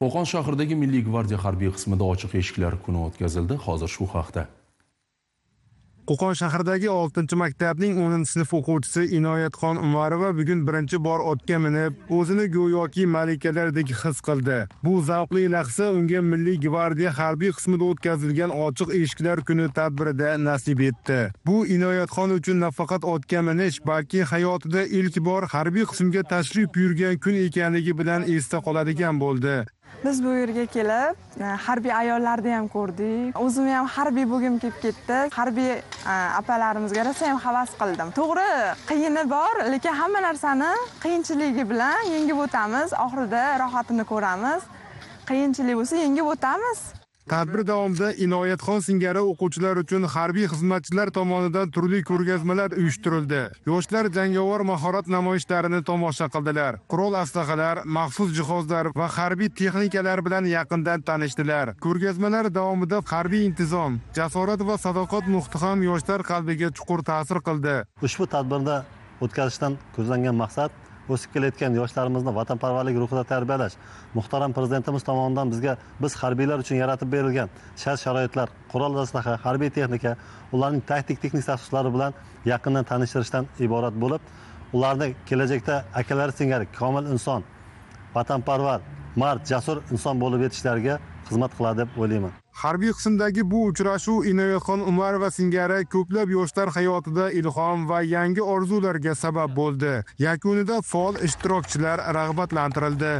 Qo'qon shahridagi Milliy gvardiya harbiy qismida ochiq eshiklar kuni o'tkazildi. Hozir shu haqda. Qo'qon shahridagi 6-maktabning 10-sinf o'quvchisi Inoyatxon Umarova bugun birinchi bor otga minib, o'zini go'yoki malikalardek his qildi. Bu zavqli lahza unga Milliy gvardiya harbiy qismida o'tkazilgan ochiq eshiklar kuni tadbirida nasib etdi. Bu Inoyatxon uchun nafaqat otga minish, balki hayotida ilk bor harbiy qismga tashrif buyurgan kun ekanligi bilan esda qoladigan bo'ldi. Biz bu yerga kelib, harbiy ayollarni ham ko'rdik. O'zim ham harbiy bo'lgim kelib ketdi. Harbiy apalarimizga rosa ham havas qildim. To'g'ri, qiyini bor, lekin hamma narsani qiyinchiligi bilan yengib o'tamiz. Oxirida rohatini ko'ramiz. Qiyinchilik bo'lsa yengib o'tamiz. Tadbir davomida Inoyatxon singari o'quvchilar uchun harbiy xizmatchilar tomonidan turli ko'rgazmalar uyushtirildi. Yoshlar jangovar mahorat namoyishlarini tomosha qildilar. Qurol aslahalar, maxsus jihozlar va harbiy texnikalar bilan yaqindan tanishdilar. Ko'rgazmalar davomida harbiy intizom, jasorat va sadoqat muhiti ham yoshlar qalbiga chuqur ta'sir qildi. Ushbu tadbirni o'tkazishdan ko'zlangan maqsad o'sib kelayotgan yoshlarimizni vatanparvarlik ruhida tarbiyalash, muhtaram prezidentimiz tomonidan bizga biz harbiylar uchun yaratib berilgan shart-sharoitlar, qurol aslaha, harbiy texnika, ularning taktik texnik statuslari bilan yaqindan tanishtirishdan iborat bo'lib, ularni kelajakda akalari singari komil inson, vatanparvar, mard, jasur inson bo'lib yetishlariga xizmat qiladi deb o'ylayman. Harbiy qismdagi bu uchrashuv Inoyatxon Umarova singari ko'plab yoshlar hayotida ilhom va yangi orzularga sabab bo'ldi. Yakunida faol ishtirokchilar rag'batlantirildi.